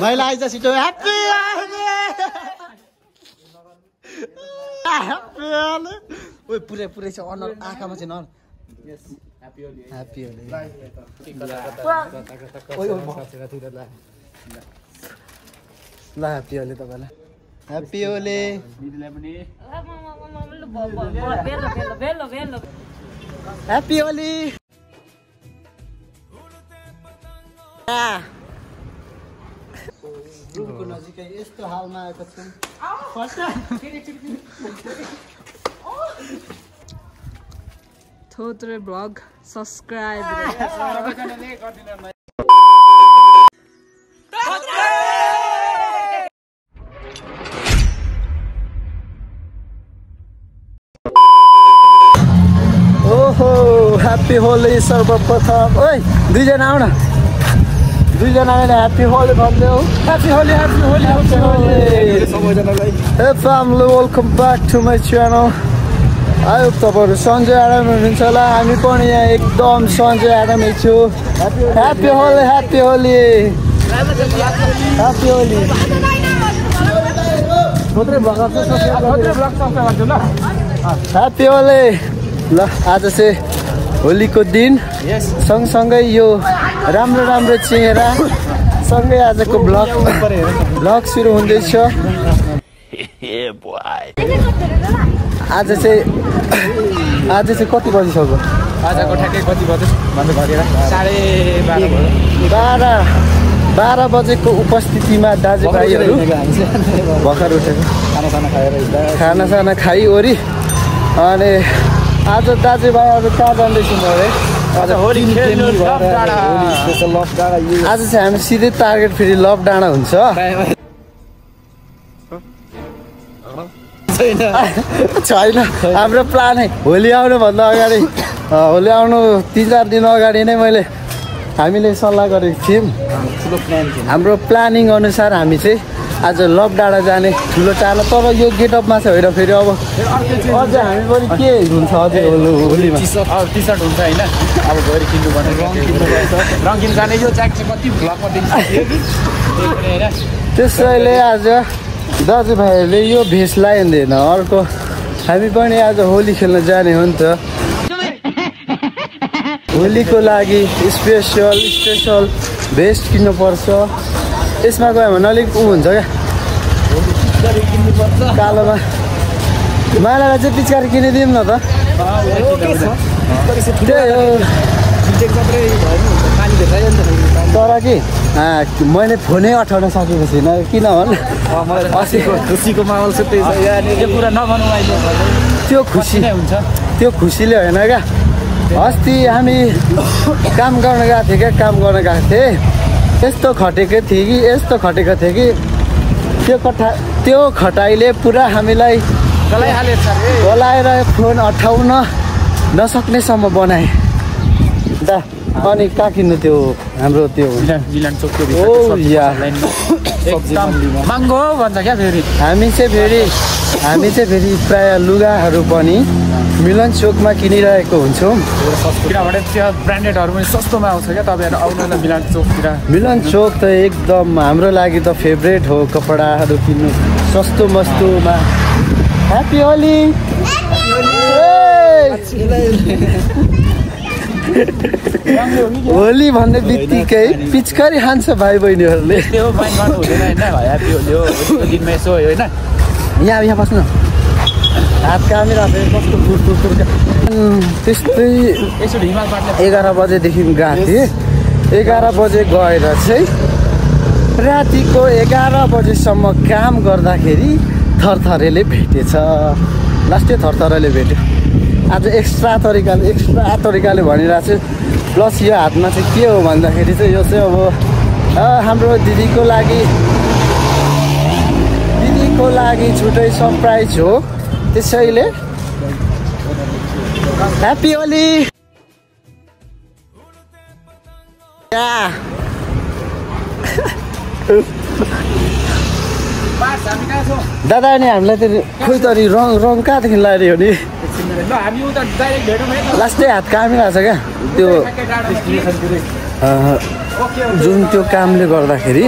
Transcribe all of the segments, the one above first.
भाइला आइज छिटो ह्याप्पी ओइ पुरै पुरै छ अनुहार आँखामा चाहिँ नर यस ह्याप्पी होली ह्याप्पी होली ओइ ल ह्याप्पी होली तपाईलाई ह्याप्पी होली दिदीलाई पनि ह्याप्पी होली रुमको नजिकै यस्तो हालमा आएको छौँ थोत्रे ब्लग सब्सक्राइब ओहो ह्याप्पी होली सर्वप्रथम ओइ दुईजना आऊ न दुईजना आएर ह्याप्पी होली भन्दै हो happy Holi happy Holi happy Holi सबैजनालाई hey family welcome back to my channel आयो तपाईँहरू सन्जय आराम हुनुहुन्छ होला हामी पनि यहाँ एकदम सन्जय आरामै छु happy Holi happy Holi happy Holi happy Holi ल आज चाहिँ होलीको दिन सँगसँगै यो राम्रो राम्रो चेहरा सँगै आजको ब्लग सुरु हुँदैछ आज चाहिँ कति बजिसक्यो आजको ठ्याक्कै कति बज्यो भन्नु भरेर 12:30 बजेको उपस्थितिमा दाजुभाइहरू भर्खर उठेको खानासाना खाइओरी अनि आज दाजुभाइहरू कहाँ जाँदैछौँ अरे आज चाहिँ हामी सिधै टार्गेट फेरि लभ डाँडा हुन्छ छैन हाम्रो प्लान होली आउनुभन्दा अगाडि होली आउनु 3-4 दिन अगाडि नै हामीले सल्लाह गरेको थियौँ हाम्रो प्लानिङ अनुसार हामी चाहिँ आज लभ डाँडा जाने ठुलो टाढा तर यो गेटअपमा चाहिँ होइन फेरि अब अझै हामी पनि के हुन्छ अझै होलीमा टी सर्ट हुन्छ होइन अब गएर किन्नु पर्ने रङ किन्नु जाने यो ज्याक चाहिँ कति भ्लगमा देखिसक्यो कि त्यसैले आज दाजुभाइहरूले यो भेष लगाइँदैन अर्को हामी पनि आज होली खेल्न जाने हो नि त होलीको लागि स्पेसल भेस्ट किन्नुपर्छ यसमा गयो भने अलिक ऊ हुन्छ क्या कालोमा मालालाई चाहिँ पिचकारी किनिदिउँ न त त्यही हो तर कि मैले फोनै अठाउन सकेको छैन किन भन् खुसीको माहौल छ त्यो कुरा नभनौँ अहिले त्यो खुसी नै हुन्छ त्यो खुसीले होइन क्या अस्ति हामी काम गर्न गएको थिएँ यस्तो खटेको थिएँ कि त्यो खटाइले पुरा हामीलाई गलाएर फोन अठाउन नसक्नेसम्म बनाए दा अनि कहाँ किन्नु त्यो हाम्रो त्यो महँगो भन्छ क्या फेरि हामी चाहिँ फेरि प्राय लुगाहरू पनि मिलन चोकमा किनिरहेको हुन्छौँ किनभने त्यो ब्रान्डेडहरू पनि सस्तोमा आउँछ क्या तपाईँहरू आउनु न मिलन चोकतिर मिलन चोक त एकदम हाम्रो लागि त फेभरेट हो कपडाहरू किन्नु सस्तो मस्तोमा ह्याप्पी होली होली भन्ने बित्तिकै पिचकारी खान्छ भाइ बहिनीहरूले यहाँ बस्नु हात कामिरहेको कस्तो फुर त्यस्तै 11 बजेदेखि गएको थिएँ 11 बजे गएर चाहिँ रातिको 11 बजेसम्म काम गर्दाखेरि थरथरेले भेटेछ लास्टै थरथरले भेट्यो आज एक्स्ट्रा तरिकाले भनिरहेको छु प्लस यो हातमा चाहिँ के हो भन्दाखेरि चाहिँ यो चाहिँ अब हाम्रो दिदीको लागि छुट्टै सरप्राइज हो त्यसैले ह्याप्पी होली दादा नि हामीलाई त खोइ त रङ कहाँदेखि लाने हो नि लास्टै हात कामिरहेको छ क्या त्यो जुन त्यो कामले गर्दाखेरि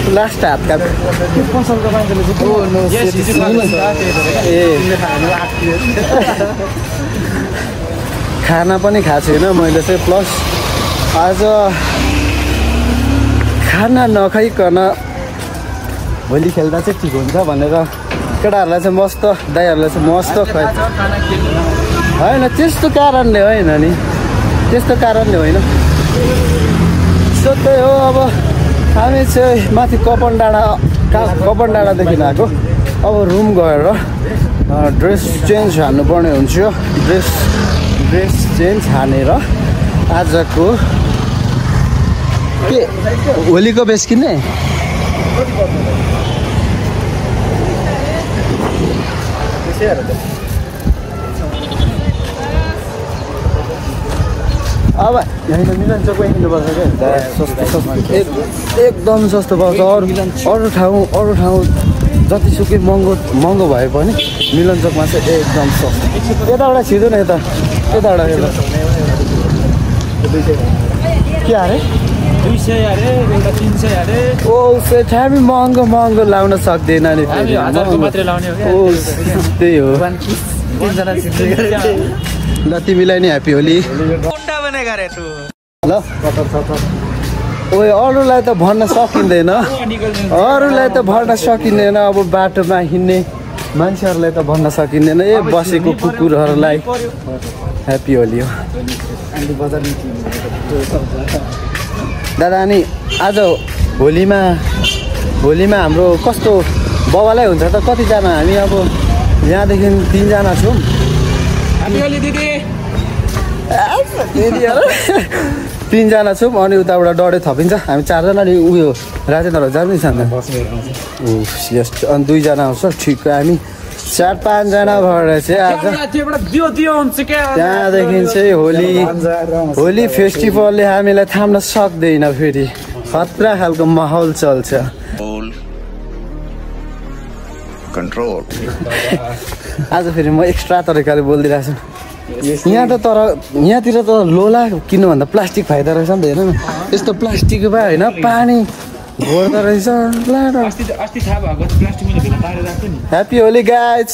लास्ट हातका पसलको मान्छेले खाना पनि खाएको छैन मैले चाहिँ प्लस आज खाना नखाइकन भोलि खेल्दा चाहिँ ठिक हुन्छ भनेर केटाहरूलाई चाहिँ मस्त दाइहरूलाई चाहिँ मस्त खुवाइ होइन त्यस्तो कारणले होइन नि त्यस्तो कारणले होइन सो त्यही हो अब हामी चाहिँ माथि कपन डाँडादेखि आएको अब रुम गएर ड्रेस चेन्ज हान्नुपर्ने हुन्छ ड्रेस चेन्ज हानेर आजको के होलीको बेस किन्ने अब यहाँनिर मिलन चोकमा किन्नुपर्छ क्या सस्तो एकदम सस्तो पाउँछ अरू ठाउँ जतिसुकै महँगो भए पनि मिलन चोकमा चाहिँ एकदम सस्तो यताबाट छिटो न यताबाट के अरे 200 अरे एउटा 300 अरे ओ सेट हामी महँगो लाउन सक्दैन नि हामी 1000 को मात्रै लाउने हो क्या ओ त्यही हो ल तिमीलाई नि ह्यापी होली कोन्डा बनेगा रे तू ल ओए अरूलाई त भन्न सकिँदैन अब बाटोमा हिँड्ने मान्छेहरूलाई त भन्न सकिँदैन ए बसेको कुकुरहरूलाई ह्यापी होली हो दादा अनि आज होलीमा हाम्रो कस्तो बवालै हुन्छ त कतिजना हामी अब यहाँदेखि 3 जना छौँ तीन जना छौँ अनि उताबाट डढे थपिन्छ हामी 4 जना नि उयो राजेन्द्र जानु छैन यस अनि 2 जना आउँछ ठिक हामी 4-5 जना भएर चाहिँ आज त्यहाँदेखि चाहिँ होली फेस्टिभलले हामीलाई थाम्न सक्दैन फेरि खतरा खालको माहौल चल्छ कन्ट्रोल आज फेरि म एक्स्ट्रा तरिकाले बोलिदिरहेको छु यहाँतिर त लोला किन्नुभन्दा प्लास्टिक फाइदा रहेछ नि त हेर न यस्तो प्लास्टिक भए होइन पानी घोर्दो रहेछ ह्यापी होली गाइज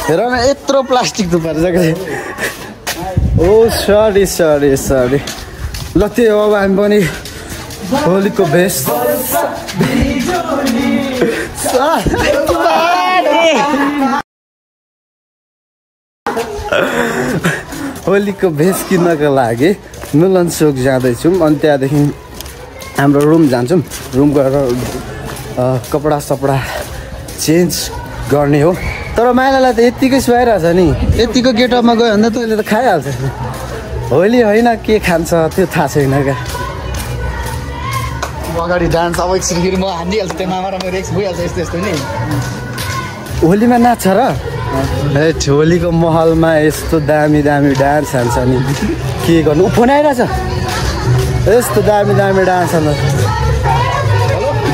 हेर न यत्रो प्लास्टिक थुपारेछ क्या ओ सरी ल त्यही हो अब हामी पनि होलीको भेष होलीको भेष किन्नको लागि मिलन चोक जाँदैछौँ अनि त्यहाँदेखि हाम्रो रुम जान्छौँ रुम गएर कपडा सपडा चेन्ज गर्ने हो तर माइलालाई त यत्तिकै सुहाइरहेछ नि यत्तिको गेटअपमा गयो भने त तैँले त खाइहाल्छ होली होइन के खान्छ त्यो थाहा छैन क्या अगाडि डान्स अब एकछिन फेरि म हानिदिइहाल्छु त्यो मामा र म रेक्स भइहाल्छ यस्तो नि होलीमा नाच्छ र होलीको महलमा यस्तो दामी डान्स हान्छ नि के गर्नु फोन आइरहेछ यस्तो दामी डान्स हाल्नु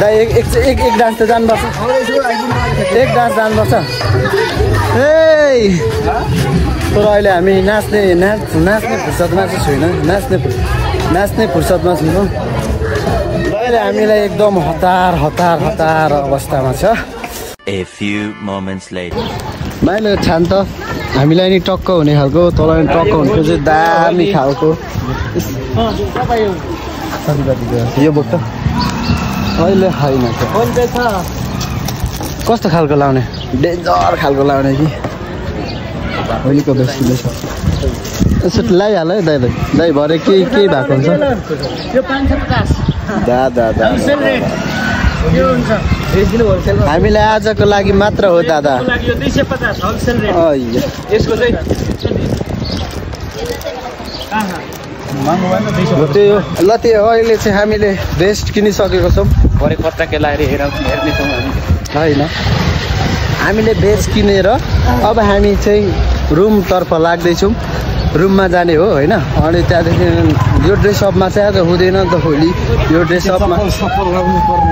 दाइ एक डान्स त जानुपर्छ एक डान्स जानुपर्छ ए तर अहिले हामी नाच्ने फुर्सदमा चाहिँ छैन नाच्ने फुर्सदमा छौँ अहिले हामीलाई एकदम हतार अवस्थामा छ A few moments later. माइलो छान त हामीलाई नि टक्क हुने खालको तँलाई नि टक्क हुने चाहिँ दामी खालको यो बोक त अहिले होइन कस्तो खालको लाउने डेन्जर खालको लाउने कि होलीको बेसी यसो लगाइहाल है दाइ भरे केही भएको हुन्छ हामीलाई आजको लागि मात्र हो दादा त्यही हो ल त्यही हो अहिले चाहिँ हामीले बेस्ट किनिसकेको छौँ भरे कत्ता के लाएर हेर्नेछौँ होइन हामीले बेस्ट किनेर अब हामी चाहिँ रुमतर्फ लाग्दैछौँ रुममा जाने हो होइन अनि त्यहाँदेखि यो ड्रेसअपमा चाहिँ आज हुँदैन नि त होली यो ड्रेसअपमा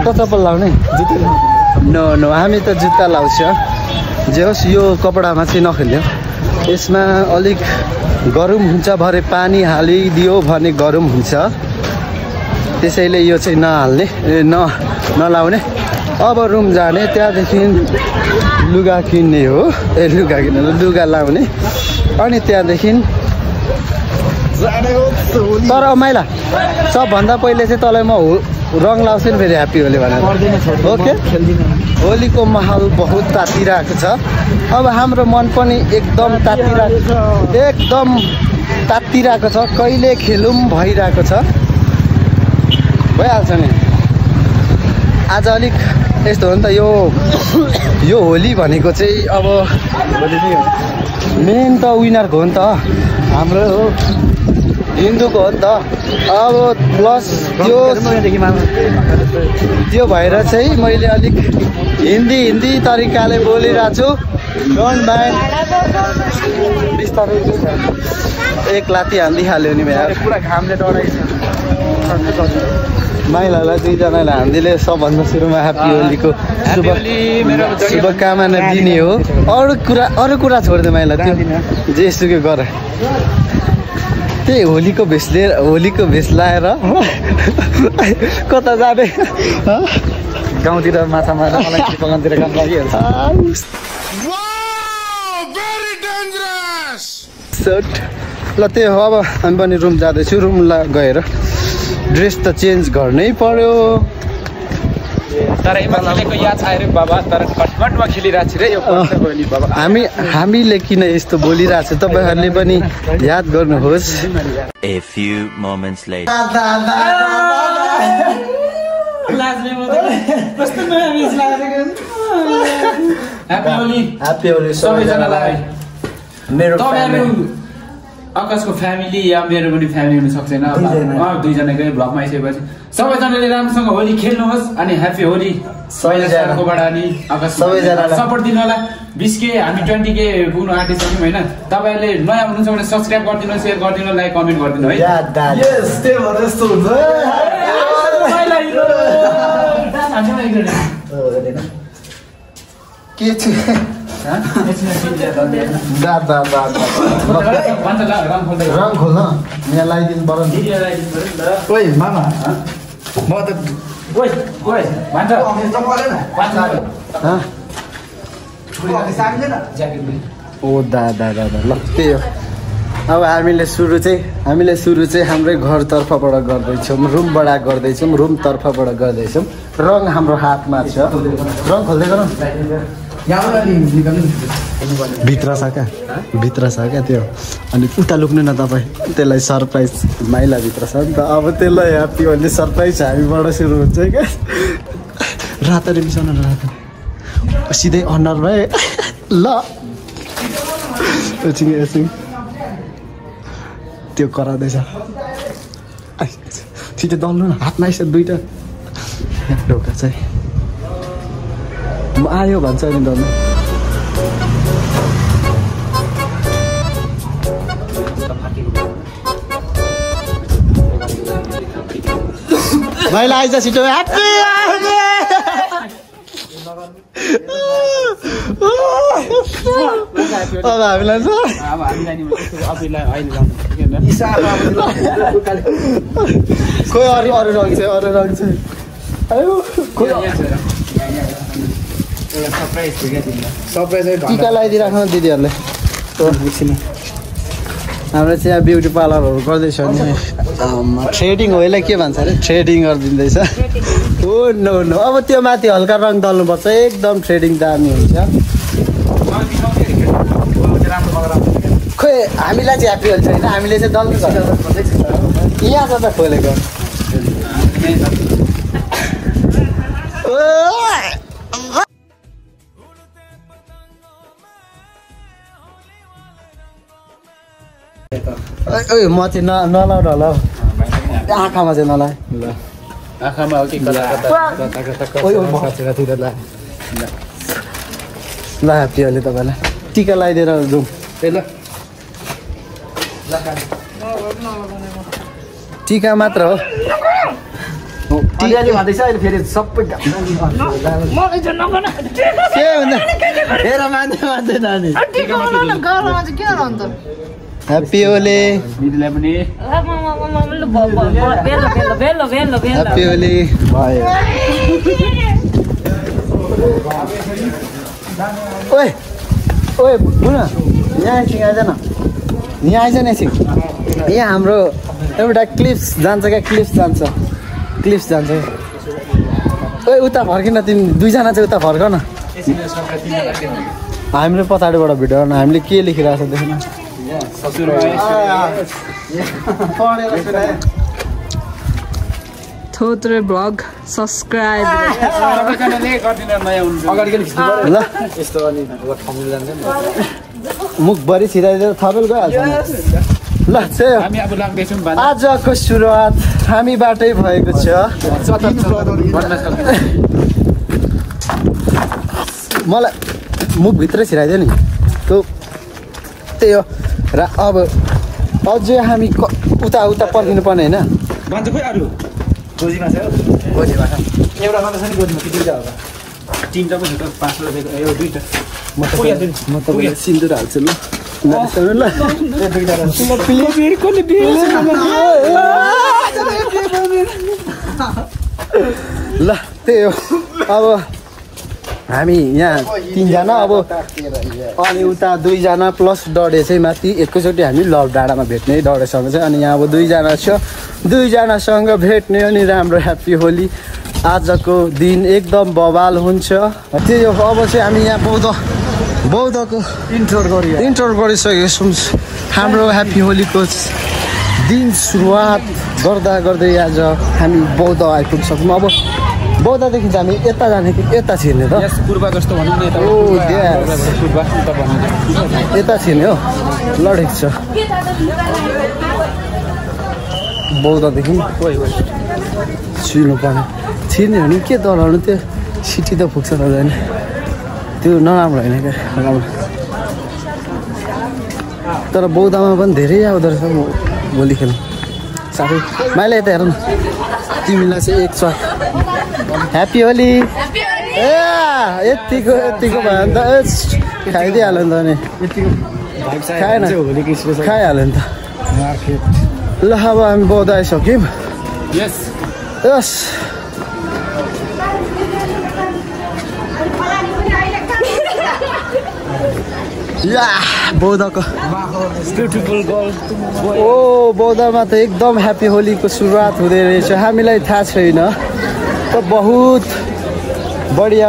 त चप्पल लाउने नो हामी त जुत्ता लाउँछ जे होस् यो कपडामा चाहिँ नखेल्यो यसमा अलिक गरम हुन्छ भरे पानी हालिदियो भने गरम हुन्छ त्यसैले यो चाहिँ नहाल्ने नलाउने अब रुम जाने त्यहाँदेखि लुगा किन्ने हो लुगा लाउने अनि त्यहाँदेखि तर माइला सबभन्दा पहिले चाहिँ तँलाई म रङ लाउँछु नि फेरि ह्याप्पी होली भनेर ओके होलीको माहौल बहुत तातिरहेको छ अब हाम्रो मन पनि एकदम तातिरहेको छ कहिले खेलौँ भइरहेको छ भइहाल्छ नि आज अलिक यस्तो हो नि त यो होली भनेको चाहिँ अब मेन त विनरको हो नि त हाम्रो हिन्दूको हो नि त अब प्लस त्यो भएर चाहिँ मैले अलिक हिन्दी तरिकाले बोलिरहेको छु डोन्ट माइन्ड बिस्तारै एक लाती हालिदिहाल्यो नि पुरा घामले डराइछ माइलालाई दुईजनालाई हान्दिले सबभन्दा सुरुमा ह्याप्पी होलीको शुभकामना दिने हो अरू कुरा छोडिदियो माइला त्यो जेसुकै गर त्यही होलीको भेष लाएर कता जाने गाउँतिर माछा मारेर मलाई बगानतिर काम लागिहाल्छ ल त्यो हो अब हामी पनि रुम जाँदैछु रुम गएर ड्रेस त चेन्ज गर्नै पर्यो तर हिमालयको याद आयो रे बाबा तर कटकटमा खेलिरहेको छु रे यो होली बाबा हामीले किन यस्तो बोलिरहेको छु तपाईँहरूले पनि याद गर्नुहोस् A few moments later. Happy Holi सबैजनालाई मेरो आकाशको फ्यामिली या मेरो पनि फ्यामिली हुन सक्दैन दुईजनाकै भ्लगमा आइसकेपछि सबैजनाले राम्रोसँग होली खेल्नुहोस् अनि ह्याप्पी होली सबैजनाकोबाट अनि आकाश सबैजनालाई सपोर्ट दिनु होला 20K हामी 20K पुग्नु आँटिसक्यौँ होइन तपाईँहरूले नयाँ हुनुहुन्छ भने सब्सक्राइब गरिदिनु सेयर गरिदिनु लाइक कमेन्ट गरिदिनु है के छ रङ खोल्न यहाँ लगाइदिनु पर्यो नि ओइ मामा म त ओ दादा ल त्यही हो अब हामीले सुरु चाहिँ हाम्रै घरतर्फबाट गर्दैछौँ रुमबाट गर्दैछौँ रङ हाम्रो हातमा छ रङ खोल्दै गरौँ भित्र छ क्या त्यो अनि उता लुक्नु न तपाईँ त्यसलाई सरप्राइज माइलाभित्र छ नि त अब त्यसलाई ह्याप्पी होली सरप्राइज हामीबाट सुरु हुन्छ क्या रातो रिमिसन रातो सिधै अनुहार भए ल एकछिन त्यो कराउँदैछ छिटो दल्नु न हातमा आइस दुइटा ढोका चाहिँ म आयो भन्छ नि दल्नु माइला आइज छिटो ह्याप्पी अब हामीलाई खोइ अरू रङ छ टिका लगाइदिइराख्नु दिदीहरूले हाम्रो चाहिँ यहाँ ब्युटी पार्लरहरू गर्दैछ नि थ्रेडिङ हो यसलाई के भन्छ अरे थ्रेडिङ गरिदिँदैछ हो नो अब त्यो माथि हल्का रङ दल्नुपर्छ एकदम थ्रेडिङ दामी हुन्छ खोइ हामीलाई चाहिँ ह्याप्पी हुन्छ होइन हामीले चाहिँ दल्नु छ यहाँ त खोलेको ओइ म चाहिँ नलाउ न ल आँखामा चाहिँ नला आँखामा हो कि ल ह्याप्पी होली तपाईँलाई टिका लगाइदिएर जाउँ ल टिका मात्र हो टिकाले भन्दैछ अहिले फेरि सबै के हुन्छ हेर मान्दै नानी ह्याप्पी होली दिदीलाई पनि ह्याप्पी होली भयो ओए ओए बुन यहाँ एकछिन आइज न यहाँ आइज न एकछिन यहाँ हाम्रो एउटा क्लिप्स जान्छ क्या क्लिप्स जान्छ ओए उता फर्किन तिमी दुईजना चाहिँ उता फर्क न हामीले पछाडिबाट भिडियो गर्नु हामीले के लेखिरहेको छ देखिन थोत्रे ब्लग सब्सक्राइब ल मुखभरि छिराइदिएर थपेल गइहाल्छ ल हामी अब लाग्दैछौँ आजको सुरुवात हामीबाटै भएको छ मलाई मुखभित्रै छिराइदियो नि त्यो त्यही हो र अब अझै हामी उता पर्खिनु पर्ने होइन गोजीमा छ एउटा मात्र छ नि गोजीमा कि दुईवटा होला तिनवटा पो छ त 5 रुपियाँको यो दुईवटा म तपाईँलाई सिन्दुर हाल्छु ल ल त्यही हो अब हामी यहाँ 3 जना अब अनि उता 2 जना प्लस डढे चाहिँ माथि एकैचोटि हामी लभ डाँडामा भेट्ने डढेसँग चाहिँ अनि यहाँ अब 2 जना छ 2 जनासँग भेट्ने अनि राम्रो ह्याप्पी होली आजको दिन एकदम बवाल हुन्छ त्यही हो अब चाहिँ हामी यहाँ बौद्धको इन्ट्रो गरिसकेका छौँ हाम्रो ह्याप्पी होलीको दिन सुरुवात गर्दै आज हामी बौद्ध आइपुग्छौँ अब बौद्धदेखि चाहिँ हामी यता जाने कि यता छिर्ने त पूर्व जस्तो भनौँ न यता छिर्ने हो ल ठिक छ बौद्धदेखि छिर्नु पर्ने छिर्ने हो नि के डराउनु त्यो सिटी त पुग्छ नजाने त्यो नराम्रो होइन क्या राम्रो तर बौद्धमा पनि धेरै आउँदो रहेछ होली खेल्नु साथै माइला यता हेर न तिमीलाई चाहिँ एक सट ह्याप्पी होली ए यतिको भयो भने त खाइदिइहाल्यो नि त अनि खाएन खाइहाल्यो नि त ल अब हामी बौद्ध आइसक्यौँ यस बौद्धको ओ बौद्धमा त एकदम ह्याप्पी होलीको सुरुवात हुँदै रहेछ हामीलाई थाहा छैन त बहुत बढिया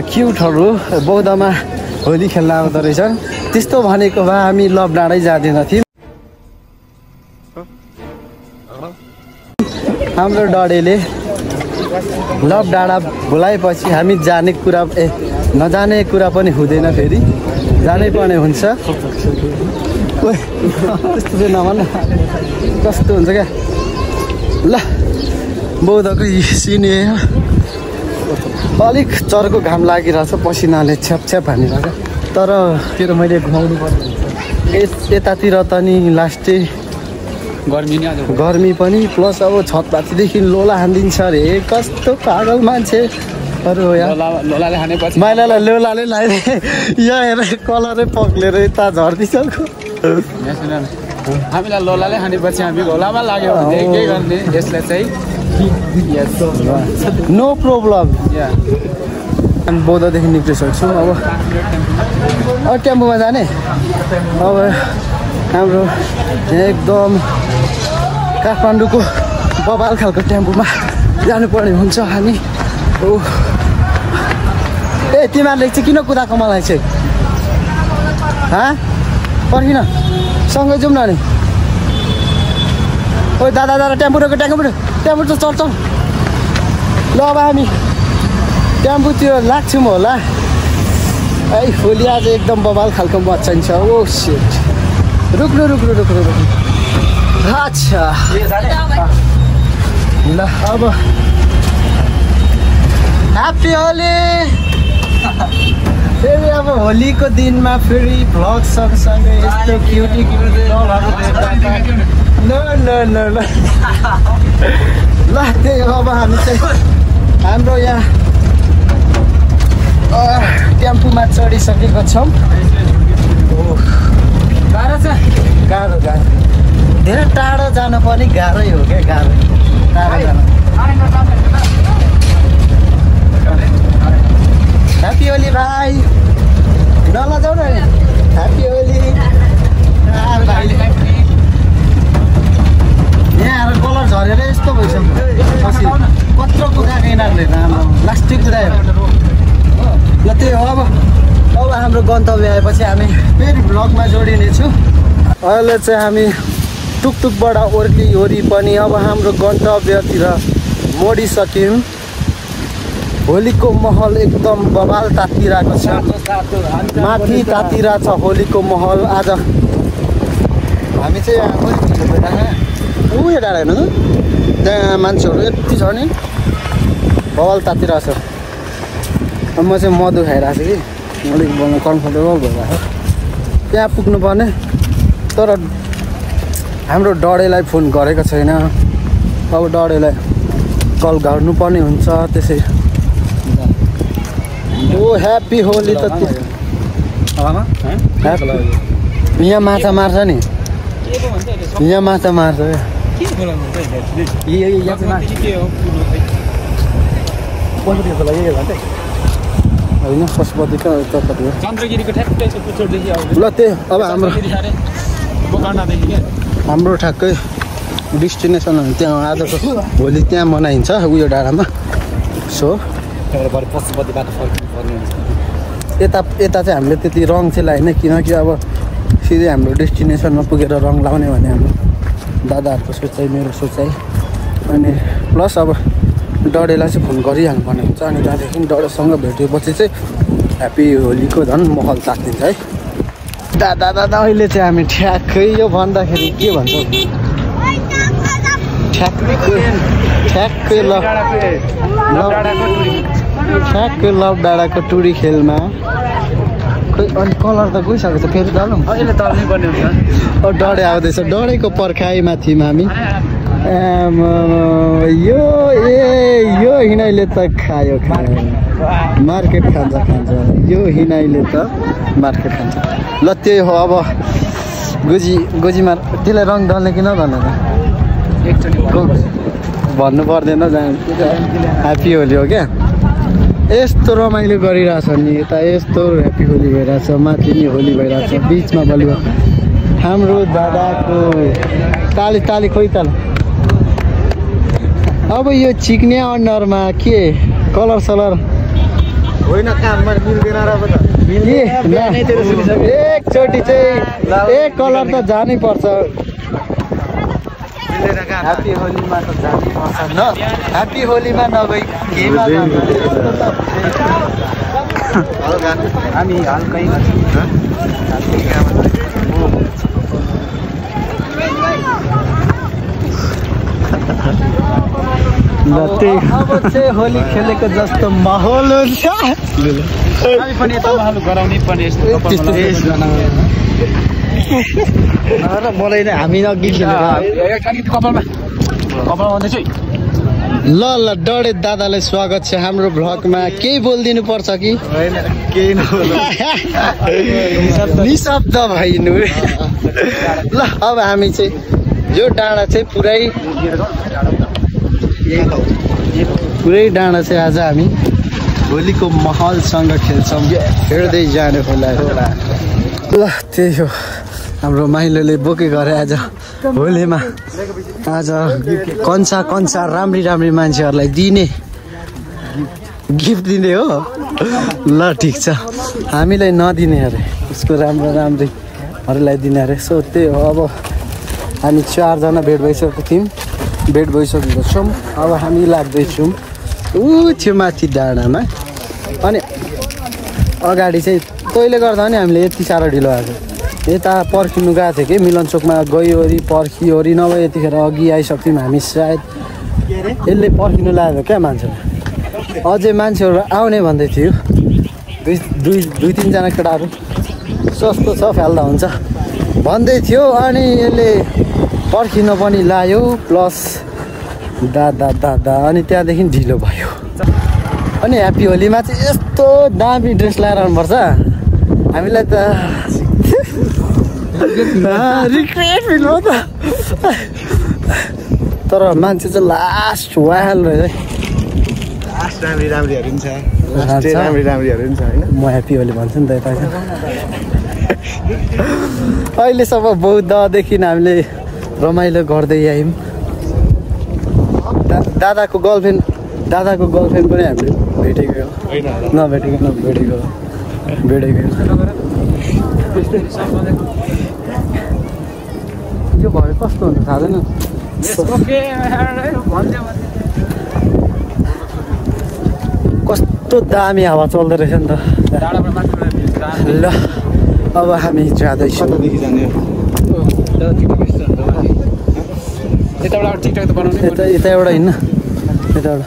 क्युटहरू बौद्धमा होली खेल्न आउँदो रहेछन् त्यस्तो भनेको भए हामी लभ डाँडै जाँदैन थियौँ हाम्रो डडेले लभ डाँडा बोलाएपछि हामी जाने कुरा नजाने कुरा पनि हुँदैन फेरि जानै पर्ने हुन्छ त्यस्तो चाहिँ नभन कस्तो हुन्छ क्या ल बौद्धको सिने अलिक चर्को घाम लागिरहेछ पसिनाले छ्याप हानिरहेछ तर तेरो मैले घुमाउनु पर्ने यतातिर त नि लास्टै गर्मी पनि प्लस अब छतपातीदेखि लोला हानिदिन्छ अरे कस्तो पागल मान्छेहरू हो यहाँ माइलालाई लोलाले लगाइदिए यहाँ हेर कलरै पक्लेर यता झर्दैछ हामीलाई लोलाले खानेपछि हामी घोलामा लाग्यो भने के गर्ने यसलाई चाहिँ नो प्रब्लम हामी बौद्धदेखि निक्लिसक्छौँ अब टेम्पोमा जाने अब हाम्रो एकदम काठमाडौँको बबाल खालको टेम्पोमा जानुपर्ने हुन्छ हामी ए तिमीहरूले चाहिँ किन कुदाएको मलाई चाहिँ पर्खिन सँगै जाउँ न नि ओ दादा टेम्पो त चल्छ ल अब हामी टेम्पोतिर लाग्छौँ होला है होली आज एकदम बबाल खालको मचाइन्छ ओ सेट रुक्नु अच्छा ल अब ह्याप्पी होली फेरि अब होलीको दिनमा फेरि भ्लग सँगसँगै यस्तो क्युटी ल त्यही अब हामी चाहिँ हाम्रो यहाँ टेम्पोमा चढिसकेको छौँ। गाह्रो छ, गाह्रो धेरै टाढो जानु पनि गाह्रै हो क्या, टाढो जानु। ह्याप्पी होली भाइ, नलजाऊ न, ह्याप्पी होली। यहाँ आएर कलर झरेर यस्तो भइसक्यो, कत्रो कुदाएको यिनीहरूले लास्टिक कुदायो। ल त्यही हो, अब हाम्रो गन्तव्य आएपछि हामी फेरि भ्लगमा जोडिनेछु। अहिले चाहिँ हामी टुकटुकबाट ओर्ली पनि अब हाम्रो गन्तव्यतिर मोडिसक्यौँ। होलीको महल एकदम बवाल तातिरहेको छ, माथि तातिरहेको छ होलीको महल। आज हामी चाहिँ उयो डाँडा हेर्नु त, त्यहाँ मान्छेहरू यति छ नि, बवाल तातिरहेको छ। म चाहिँ मधु खाइरहेको छु कि अलिक कम्फर्टेबल भइरहेको छ। त्यहाँ पुग्नुपर्ने, तर हाम्रो डडेलाई फोन गरेको छैन। अब डडेलाई कल गर्नुपर्ने हुन्छ त्यसै। ओ ह्याप्पी होली त यहाँ माछा मार्छ नि, यहाँ माछा मार्छ होइन पशुपतिको यतापट्टि ल त्यही। अब हाम्रो ठ्याक्कै डेस्टिनेसन त्यहाँ आजको होली त्यहाँ मनाइन्छ उयो डाँडामा। सो यता चाहिँ हामीले त्यति रङ चाहिँ लाएन, किनकि अब सिधै हाम्रो डेस्टिनेसनमा पुगेर रङ लाउने भने हाम्रो दादाहरूको सोचाइ, मेरो सोचाइ। अनि प्लस अब डडेलाई चाहिँ फोन गरिहाल्नु पर्ने हुन्छ। अनि त्यहाँदेखि डडेसँग भेटेपछि चाहिँ ह्याप्पी होलीको झन् महल तातिन्छ है। दादा अहिले चाहिँ हामी ठ्याक्कै यो भन्दाखेरि के भन्छ, ठ्याक्कै लभ डाँडाको टुरी खेलमा। खोइ अनि कलर त गइसकेको छ, फेरि डालौँ अहिले तल्नै पर्ने हुन्छ। डढे आउँदैछ, डढेको पर्खाइमा थियौँ हामी। यो हिँडाइले त खायो मार्केट खान्छ यो हिँडाइले त मार्केट खान्छ। ल त्यही हो, अब गोजीमा त्यसलाई रङ दल्ने कि नदल्ने त भन्नु पर्दैन, ह्याप्पी होली हो क्या। यस्तो रमाइलो गरिरहेछ नि, यता यस्तो ह्याप्पी होली भइरहेछ, माथि नि होली भइरहेछ, बिचमा बलि हाम्रो दादाको ताली खोइ ताल। अब यो चिक्ने अनुहारमा के कलर सलर होइन, काममा मिल्दैन र एकचोटि चाहिँ एक कलर त जानै पर्छ। ह्याप्पी होलीमा त जानै पर्छ न, ह्याप्पी होलीमा नगई केमा हामी हल्कै अब चाहिँ होली खेलेको जस्तो माहौल हुन्छ। मलाई नै हामी अघि ल डडे दादालाई स्वागत छ हाम्रो भ्लगमा। केही बोलिदिनु पर्छ कि केही निशब्द भइनु। ल अब हामी चाहिँ यो डाँडा चाहिँ पुरै डाँडा चाहिँ आज हामी होलीको माहौलसँग खेल्छौँ, हेर्दै जाने होला। ल त्यही हो, हाम्रो माइलोले बोके गरे आज होलीमा। आज कन्सा राम्री मान्छेहरूलाई दिने गिफ्ट दिने हो। ल ठिक छ, हामीलाई नदिने अरे, उसको राम्रीहरूलाई दिने अरे। सो त्यही हो, अब हामी 4जना भेट भइसकेको छौँ। अब हामी लाग्दैछौँ थियो माथि डाँडामा। अनि अगाडि चाहिँ तैँले गर्दा नि हामीले यति साह्रो ढिलो आएको। यता पर्खिनु गएको थियो कि मिलन चोकमा गइवरी पर्खिवरी, नभए यतिखेर अघि आइसक्थ्यौँ हामी। सायद यसले पर्खिनु लाग्यो क्या मान्छेलाई, अझै मान्छेहरू आउने भन्दै थियो। दुई तिनजना केटाहरू सस्तो छ फाल्दा हुन्छ भन्दै थियो अनि यसले पर्खिन पनि लायो प्लस दादा अनि त्यहाँदेखि ढिलो भयो अनि ह्याप्पी होलीमा चाहिँ यस्तो दामी ड्रेस लगाएर आउनुपर्छ हामीलाई त रिग्रेट फिल हो त तर मान्छे चाहिँ लास्ट वाल रहेछ राम्रीहरू पनि छ राम्रीहरू पनि छ होइन म ह्याप्पी होली भन्छु नि त यता अहिलेसम्म बौद्धदेखि हामीले रमाइलो गर्दै आयौँ दादाको गर्लफ्रेन्ड पनि हामीले भेटेको नभेटेको यो भयो कस्तो हुन्छ थाहा छैन कस्तो दामी हावा चल्दो रहेछ नि त ल अब हामी जाँदैछौँ यता एउटा हिँड्न यताबाट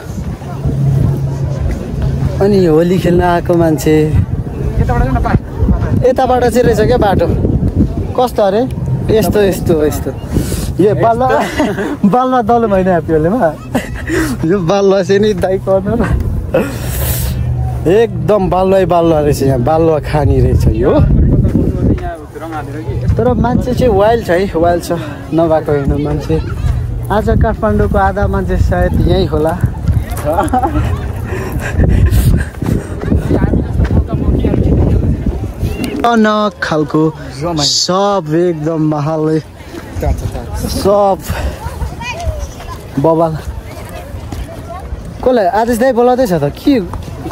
अनि होली खेल्न आएको मान्छे यताबाट चाहिँ रहेछ क्या बाटो कस्तो अरे यस्तो यो बालुवा दल भएन ह्याप्पी होलीमा यो बालुवा चाहिँ नि दाइ गर्नु एकदम बालुवा रहेछ यहाँ बालुवा खानी रहेछ यो तर मान्छे चाहिँ वाइल्ड छ है वाइल्ड छ नभएको होइन मान्छे आज काठमाडौँको आधा मान्छे सायद यहीँ होला अनक खालको सब एकदम महालै सब बबाल कसलाई आदेश दाइ बोलाउँदैछ त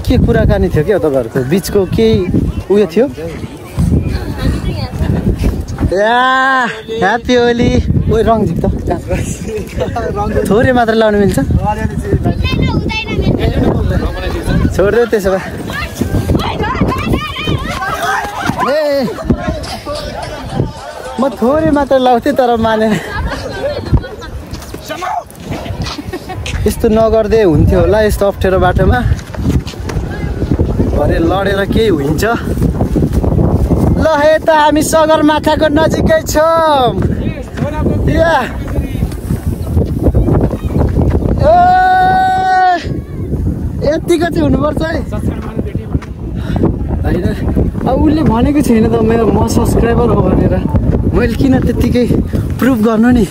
के कुराकानी थियो क्या तपाईँहरूको बिचको केही उयो थियो ह्याप्पी होली ओ रङ झिक त थोरै मात्र लाउनु मिल्छ छोडिदियो त्यसो भए ए म थोरै मात्र लाउँथेँ तर माने यस्तो नगर्दै हुन्थ्यो होला यस्तो अप्ठ्यारो बाटोमा भरे लडेर केही हुन्छ ल यता हामी सगरमाथाको नजिकै छौँ यतिको चाहिँ हुनुपर्छ है होइन अब उसले भनेको छैन त म सब्सक्राइबर हो भनेर मैले किन त्यत्तिकै प्रुभ गर्नु नि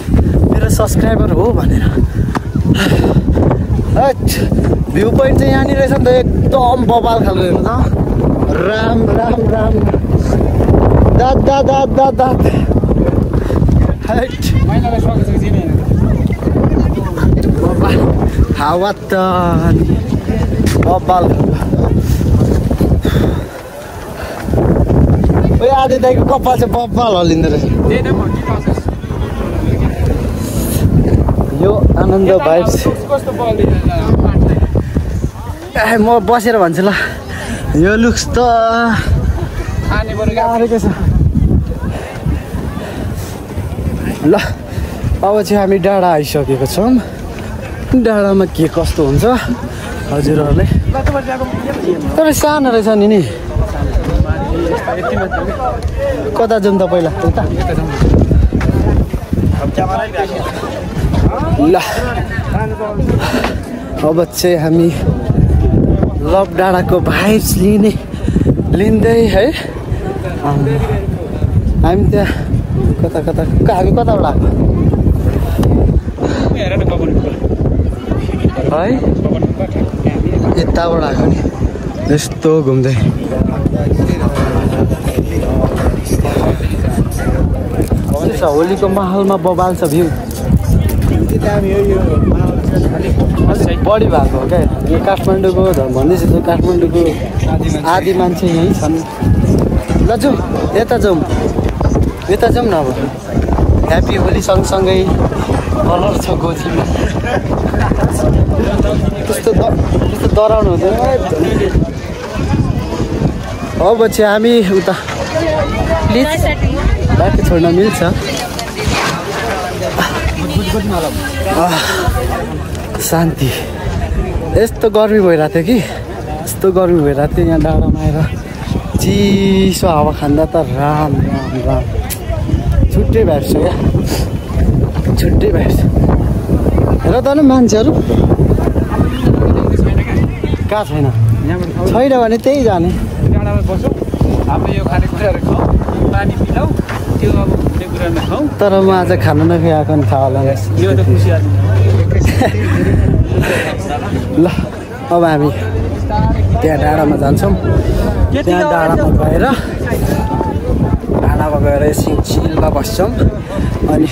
मेरो सब्सक्राइबर हो भनेर भ्यू पोइन्ट चाहिँ यहाँनिर रहेछ नि त एकदम बबाल खालको हेर्नु त राम दाद हावा त बबाल आधी दाइको कपाल चाहिँ बब्बाल हल्लिँदो रहेछ यो आनन्द भाइब्स म बसेर भन्छु ल यो लुक्स त आरेको छ ल अब चाहिँ हामी डाँडा आइसकेको छौँ डाँडामा के कस्तो हुन्छ हजुरहरूले तर सानो रहेछ नि कता जाउँ त पहिला ल अब चाहिँ हामी लभ डाँडाको भाइब्स लिँदै है हामी त्यहाँ कता हामी कताबाट आएको है यताबाट आएको नि यस्तो घुम्दै होलीको माहौलमा बबाल छ भ्यू बढी भएको हो क्या यो काठमाडौँको भन्दैछु त काठमाडौँको आधी मान्छे यहीँ छन् ल जाउँ यता जाउँ न अब ह्याप्पी होली सँगसँगै कलर छ गोजीमा त्यस्तो डराउनु हुँदैन अब चाहिँ हामी उता प्लिज बाटो छोड्न मिल्छ शान्ति यस्तो गर्मी भइरहेको थियो कि यहाँ डाँडामा आएर चिसो हावा खाँदा त राम राम राम छुट्टै भेट्छ क्या छुट्टै भेट्छ र त मान्छेहरू कहाँ छैन छैन भने त्यही जाने डाँडामा बसौँ हाम्रो यो खानेकुराहरू खाउँ पानी पिलाउँ त्यो अब हुने कुरामा खाउँ तर म आज खानु नखाएको नि थाहा होला यो त खुसी ल अब हामी त्यहाँ डाँडामा जान्छौँ त्यहाँ डाँडामा गएर एकछिन चिलमा बस्छौँ अनि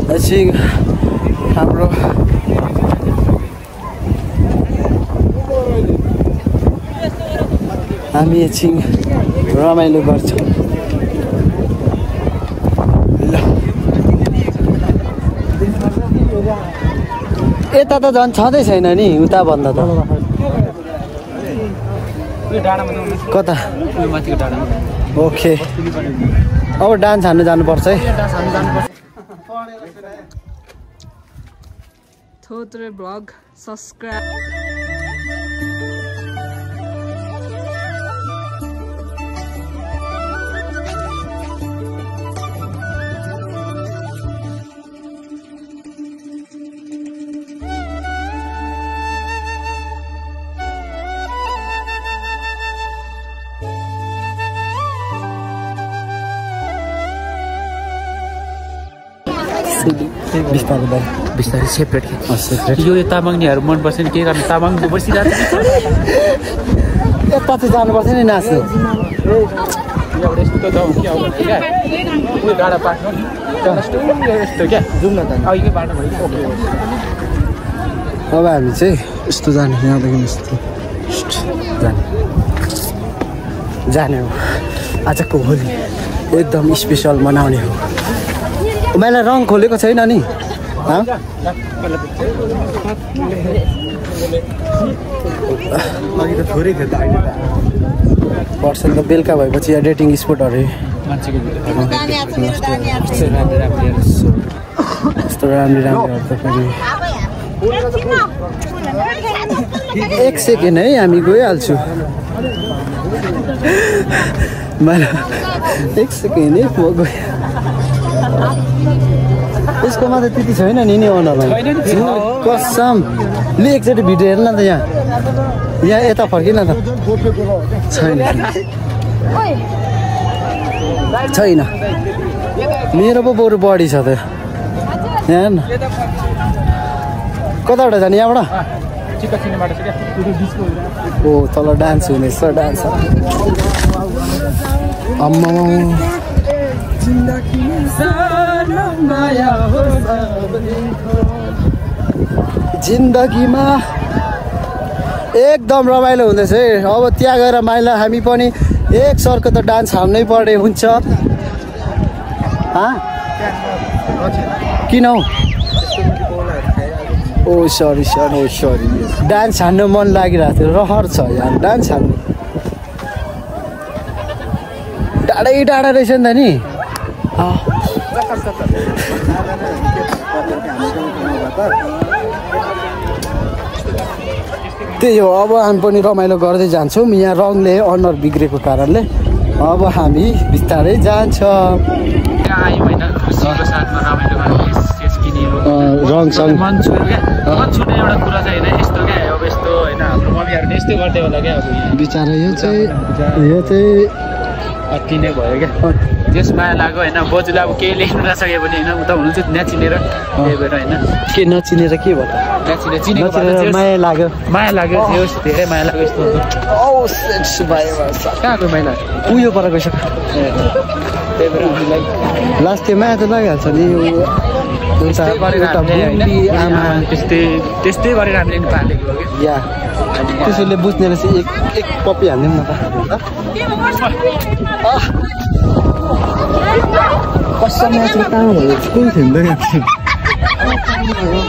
एकछिन हाम्रो हामी एकछिन रमाइलो गर्छौँ ल यता त झन् छँदै छैन नि उता भन्दा त कता ओके अब डान्स हान्नु जानुपर्छ है थोत्रे ब्लग सब्सक्राइब बिस्तारै सेपरेट यो तामाङनीहरू मनपर्छ नि के गर्ने तामाङ बसिरहेको छ यता चाहिँ जानुपर्छ नि नाच्नु यस्तो जाउँ क्या उयो डाँडा पाक्नु यस्तो क्या जाउँ न त अघिकै बाटो भयो अब हामी चाहिँ यस्तो जाने यहाँदेखि यस्तो जाने हो आजको होली एकदम स्पेसल मनाउने हो मैले रङ खोलेको छैन नि अघि त थोरै थियो त अहिले त पर्सन त बेलुका भएपछि यहाँ डेटिङ स्पोट अरे यस्तो राम्रो राम्रो त फेरि एक सेकेन्ड है हामी गइहाल्छु मैले एक सेकेन्ड है म गएँ यसकोमा त त्यति छैन नि अनलाइन कसम ले एकचोटि भिडियो हेर्न त यहाँ यता फर्किन त छैन मेरो पो बरु बढी छ त यहाँ हेर्न कताबाट जाने यहाँबाट ओ तल डान्स हुनेछ डान्स अम्मा जिन्दगीमा एकदम रमाइलो हुँदैछ है अब त्यहाँ गएर माइला हामी पनि एक सरको त डान्स हाल्नै पर्ने हुन्छ किन हौ ओ सरी डान्स हान्नु मन लागिरहेको थियो रहर छ यार डान्स हान्नु टाढा रहेछ नि त नि त्यही हो अब हामी पनि रमाइलो गर्दै जान्छौँ यहाँ रङले अनुहार बिग्रेको कारणले अब हामी बिस्तारै जान्छौँ रङसँग मन छुने एउटा कुरा चाहिँ होइन यस्तो क्या अब यस्तो होइन हाम्रो मम्मीहरूले यस्तै गर्थ्यो होला क्या अब बिचरा यो चाहिँ अति नै भयो क्या त्यस माया लाग्यो होइन बोजूले अब केही लेख्नु नसके भने होइन उता हुनुहुन्छ नचिनेर त्यही भएर होइन के नचिनेर के भयो चिनेको माया लाग्यो धेरै माया लाग्यो यस्तो कहाँको माया उयो पर गइसक्यो त्यही भएर हामीलाई लास्ट त्यो माया त लागिहाल्छ नि आमा त्यस्तै गरेर हामीले नि पालेको हो कि या त्यसैले बुझ्ने रहेछ एक पप्पी हाल्दिउँ न त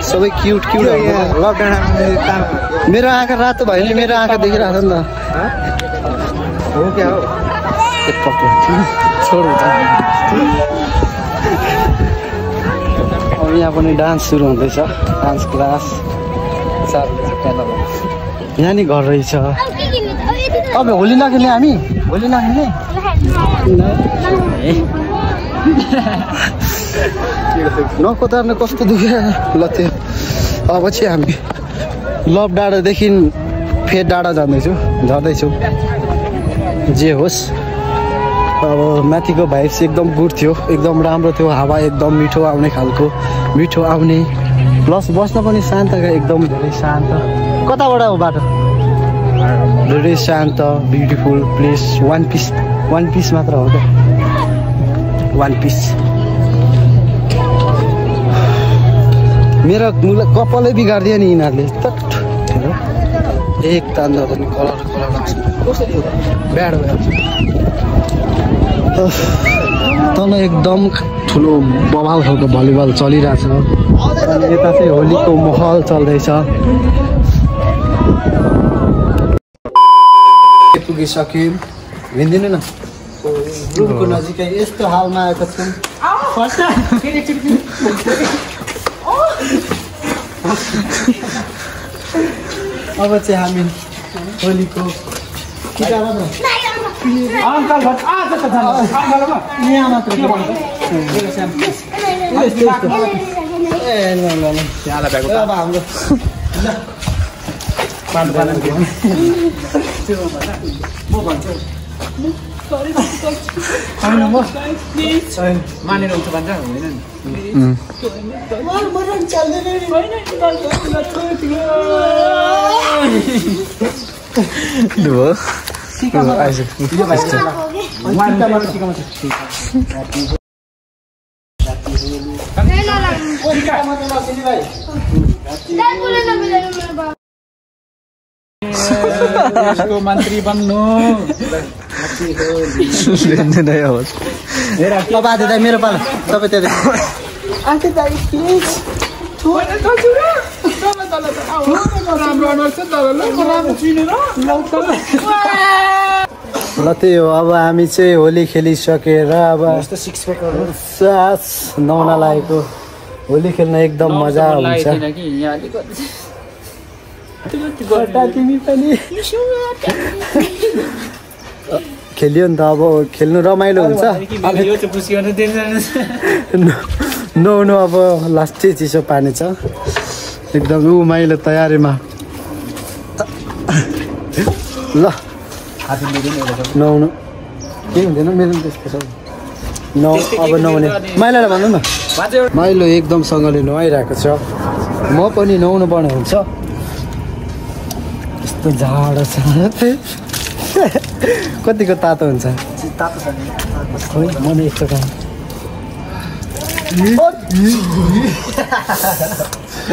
सबै क्युट मेरो आँखा रातो भयो नि मेरो आँखा देखिरहेको छ नि त हो क्या हो एक पप्पी छोड अब यहाँ पनि डान्स सुरु हुँदैछ डान्स क्लास यहाँ नि घर रहेछ अब होली नखेल्ने हामी होली नखेल्ने नकोतार्न कस्तो दुख्यो ल त्यो अब चाहिँ हामी लभ डाँडादेखि फेद डाँडा झर्दैछौँ जे होस् अब माथिको भाइब्स एकदम गुड थियो एकदम राम्रो थियो हावा एकदम मिठो आउने खालको मिठो आउने प्लस बस्न पनि शान्त एकदम धेरै शान्त कताबाट हो बाटो धेरै शान्त ब्युटिफुल प्लेस वान पिस मात्र हो त वान पिस मेरो कपालै बिगारिदियो नि यिनीहरूले एक तान्दा पनि कलर ब्याड भयो तल एकदम ठुलो बवाल खालको भलिबल चलिरहेछ अनि यता चाहिँ होलीको माहौल चल्दैछ पुगिसक्यौँ हिँडिदिनु न रुमको नजिकै यस्तो हालमा आएको छौँ अब चाहिँ हामी होलीको यहाँ मात्र मानेर हुन्छ भन्छ हुँदैन मन्त्री बन्नु अब आधी दाइ मेरो पालो तपाईँ त्यहाँ ल त्यही हो अब हामी चाहिँ होली खेलिसकेर अब सास नुहाउन लागेको होली खेल्न एकदम मजा हुन्छ खेलियो नि त अब खेल्नु रमाइलो हुन्छ नुहाउनु अब लास्टै चिसो पानी छ एकदम उमाइलो तयारीमा ल नुहाउनु केही हुँदैन मेरो त्यस्तो छ अब नुहाउने माइलालाई भन्नु न माइलो एकदमसँगले नुहाइरहेको छ म पनि नुहाउनु पर्ने हुन्छ यस्तो जाडो छ कतिको तातो हुन्छ मन यस्तो काम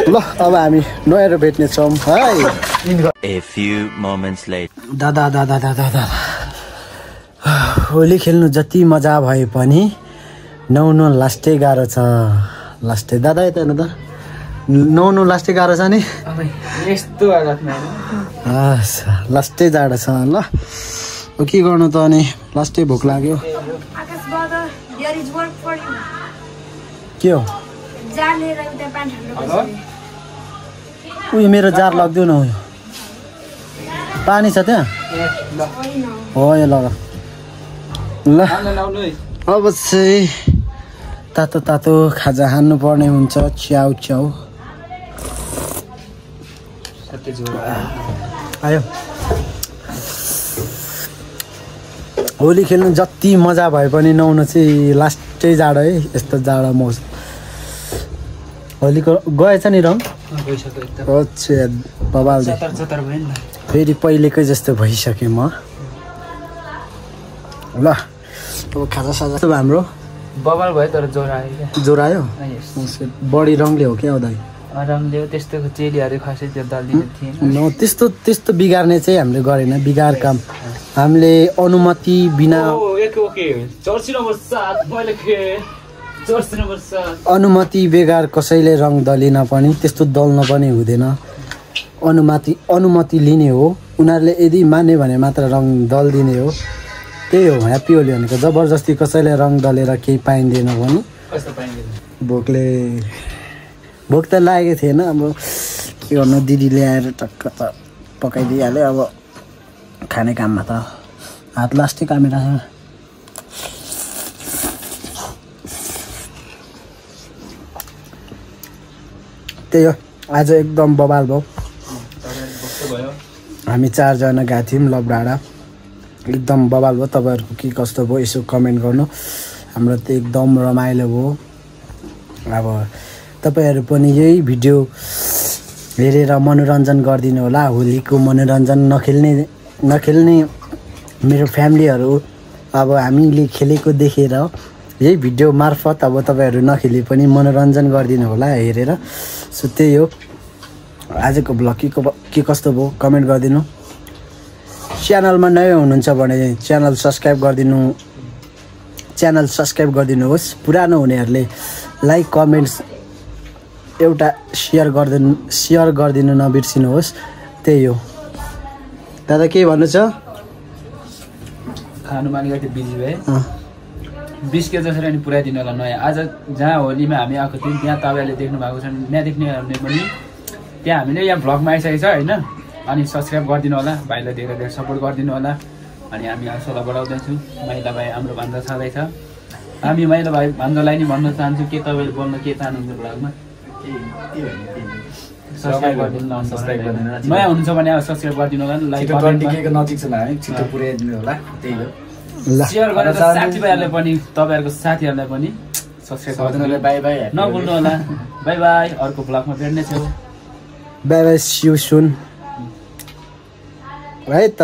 ल अब हामी नुहाएर भेट्नेछौँ है A few moments later. दादा होली खेल्नु जति मजा भए पनि नुहाउनु लास्टै गाह्रो छ लास्टै दादा यता हेर्नु त नुहाउनु लास्टै गाह्रो छ नि यस्तो लास्टै जाडो छ ल के गर्नु त अनि लास्टै भोक लाग्यो के हो उयो मेरो जार लगिदिउ न उयो पानी छ त्यहाँ हो यो लग ल अब चाहिँ तातो तातो खाजा खानु पर्ने हुन्छ च्याउ च्याउ आयो होली खेल्नु जति मजा भए पनि नुहाउनु चाहिँ लास्टै जाडो है यस्तो जाडो मौसम होलीको गएछ नि रङ बबाल फेरि पहिलेकै जस्तो भइसकेँ म ल अब खाजा साजा हाम्रो बबाल भयो तर ज्वरो आयो ज्वरो आयो बढी रङले हो क्या दाइ रङले त्यस्तो चेलीहरू खासै त्यो दलिदिनु थिएन त्यस्तो बिगार्ने चाहिँ हामीले गरेन बिगार काम हामीले अनुमति बिना अनुमति बेगर कसैले रङ दलिन पनि त्यस्तो दल्न पनि हुँदैन अनुमति लिने हो उनीहरूले यदि माने भने मात्र रङ दलिदिने हो त्यही हो ह्याप्पी होली भनेको जबरजस्ती कसैले रङ दलेर केही पाइँदैन भने भोक त लागेको थिएन अब के गर्नु दिदीले आएर टक्क त पकाइदिइहाल्यो अब खाने काममा त हात लास्टै कामेरा छ। त्यही हो आज एकदम बवाल भयो। हामी 4 जना गएको थियौँ लभ डाँडा, एकदम बवाल भयो। तपाईँहरूको के कस्तो भयो यसो कमेन्ट गर्नु। हाम्रो त एकदम रमाइलो भयो। अब तपाईँहरू पनि यही भिडियो हेरेर मनोरञ्जन गरिदिनु होला। होलीको मनोरञ्जन नखेल्ने मेरो फ्यामिलीहरू अब हामीले खेलेको देखेर यही भिडियो मार्फत अब तपाईँहरू नखेले पनि मनोरञ्जन गरिदिनु होला हेरेर। सो त्यही हो आजको भ्लग के कस्तो भयो कमेन्ट गरिदिनु। च्यानलमा नयाँ हुनुहुन्छ भने च्यानल सब्सक्राइब गरिदिनुहोस्। पुरानो हुनेहरूले लाइक कमेन्ट्स एउटा सेयर गरिदिनु नबिर्सिनुहोस्। त्यही हो। दादा के भन्नु छ? खानुमा अलिकति बिजी भए 20 केजी जसरी अनि पुऱ्याइदिनु होला नयाँ। आज जहाँ होलीमा हामी आएको थियौँ त्यहाँ तपाईँहरूले देख्नु भएको छ, नदेख्नेहरूले पनि त्यहाँ हामीले यहाँ भ्लगमा आइसकेको छ होइन। अनि सब्सक्राइब गरिदिनु होला, भाइलाई धेरै धेरै सपोर्ट गरिदिनु होला। अनि हामी हौसला बढाउँदैछौँ। माइला भाइ हाम्रो भान्जा छँदैछ। हामी माइला भाइ भान्जालाई नि भन्न चाहन्छु के तपाईँले बोल्न के चाहनुहुन्छ भ्लगमा? सब्सक्राइब गरिदिनु, नयाँ हुनुहुन्छ भने सब्सक्राइब गरिदिनु होला, लाइक नजिक छ है छिटो पुर्याइदिनु होला। त्यही हो। सेयर गरेर साथीभाइहरूलाई पनि तपाईँहरूको साथीहरूलाई पनि सब्सक्राइब गरिदिनु होला। बाई बाई नभुल्नु होला। Bye bye. अर्को भ्लगमा भेट्नेछौँ। Bye bye, see you soon. है त।